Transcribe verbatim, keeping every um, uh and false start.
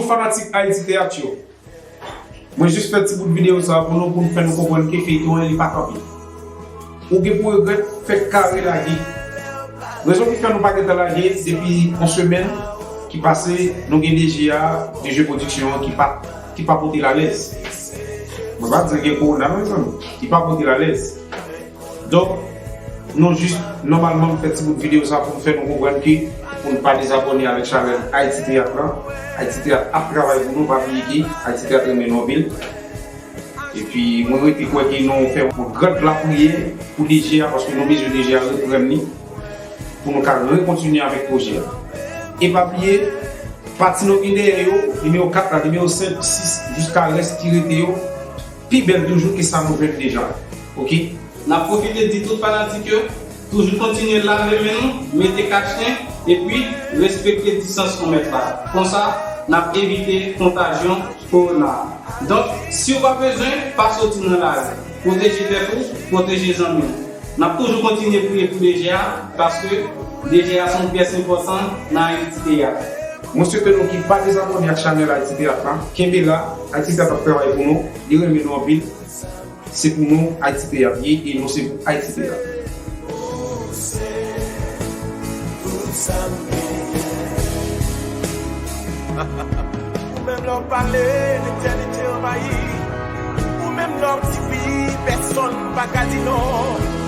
Fanatik Ayiti Teyat yo, mwen jis fè ti bout videyo sa pou nou, pou n fè nou konprann ke feyton an li pa kanpe. Ou gen pou regrèt, fèk kare lage. Rezon ki fè nou pa gentan lage, depi yon semèn ki pase, nou gen D G A, D G Production an ki pa, ki pa pote l alèz. Mwen pa di l gen kowona non, mezanmi, ki pa pote l alèz. Donk, nou jis nòmalman fè ti bout videyo sa pou n fè nou konprann ke pou n pa dezabòne avèk chanèl Ayiti Teyat lan. Ayiti Teyat ap travay pou nou, pa bliye ke Ayiti Teyat renmen nou anpil. Epi mwen rete kwè ke nou fè yon gran lapriyè pou D G A, paske nou bezwen D G A reprann li pou nou ka rekontinye avèk pwojè a. E pa bliye, pati nou gen dèyè yo, nimewo kat la, nimewo senk, sis, jiska rès ki rete yo, pi bèl toujou ke sa nou jwenn deja. Oke? N ap pwofite di tout fanatik yo, toujou kontinye lave men nou, mete kachnen, epi respekte distans yon mèt la. Konsa, n ap evite kontajyon kowona. Donk, si w pa bezwen, pa soti nan lari. Pwoteje tèt ou, pwoteje zanmi w. N ap toujou kontinye priye pou D G A, paske D G A se yon pyès enpòtan nan Ayiti Teyat. Mwen swete nou ki pa dezabòne ak chanèl Ayiti Teyat la. Kenbe la, Ayiti Teyat ap travay pou nou, li renmen nou anpil. Se pou nou Ayiti Teyat ye e nou se pou Ayiti Teyat. Ou menm lè w pale, letènite anvayi. Ou menm lè w di wi, pèsonn pa ka di non.